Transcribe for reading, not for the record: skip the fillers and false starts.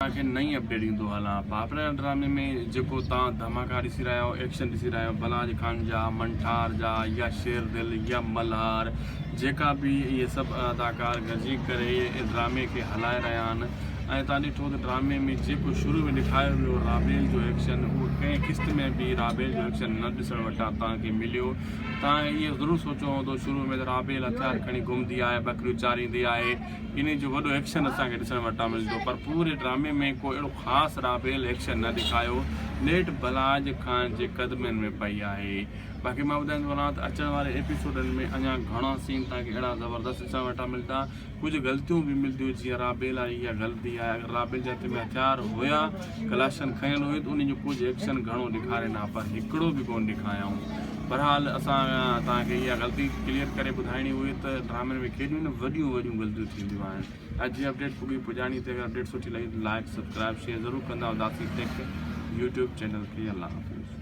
توهان کي نئين اپڊيٽ ڏيندو هلان. پاپڙ ڊرامي ۾ جيڪو توهان ڌماڪا ڏسي رهيا آهيو، ايڪشن ڏسي رهيا آهيو، بلاج خان جا، منٺار جا يا شير دل يا ملهار جيڪا به اهي سڀ اداڪار گڏجي ڪري ڊرامي کي هلائي رهيا آهن ۽ توهان ڏٺو ته ڊرامي ۾ جيڪو شروع ۾ ڏيکاريو ويو رابيل جو ايڪشن اهو ڪنهن قسط ۾ به رابيل جو ايڪشن نه ڏسڻ وٽان توهان کي مليو. توهان اهو ضرور سوچيو هوندو شروع ۾ ته رابيل هٿيار کڻي گهمندي آهي، ٻڪريون چاريندي آهي، انهي جو وڏو ايڪشن اسان کي ڏسڻ وٽان ملندو پر پوري ڊرامي ۾ ڪو اهڙو خاص رابيل ايڪشن نه ڏيکايو نيٺ بلاج خان جي قدمن ۾ پئي آهي باقي مان ٻڌائيندو هلان ته اچڻ واري ايپيسوڊن ۾ اڃا گهڻا سين توهان کي اهڙا زبردست ڏسڻ وٽان ملندا ڪجهه غلطيون به ملنديون جيئن رابيل آهي اها غلطي آهي اگر رابيل جي هٿ ۾ هٿيار هيا ڪلاشن کنيل هئي ته انهي جو ڪجهه ايڪشن گهڻو ڏيکارين ها پر هڪڙو به ڪونه ڏيکايائون بھرحال اسان توهان کي اها غلطي ڪليئر ڪري ٻڌائڻي هئي ته ڊرامن ۾ ڪيڏيون نه وڏيون وڏيون غلطيون ٿينديون آهن اڄ جي اپڊيٽ پڳي پڄاڻي تي اگر اپڊيٽ سٺي لڳي ته لائڪ سبسڪرائب شيئر ضرور ڪندا اداسي ٽيڪ يوٽيوب چينل کي الله حافظ.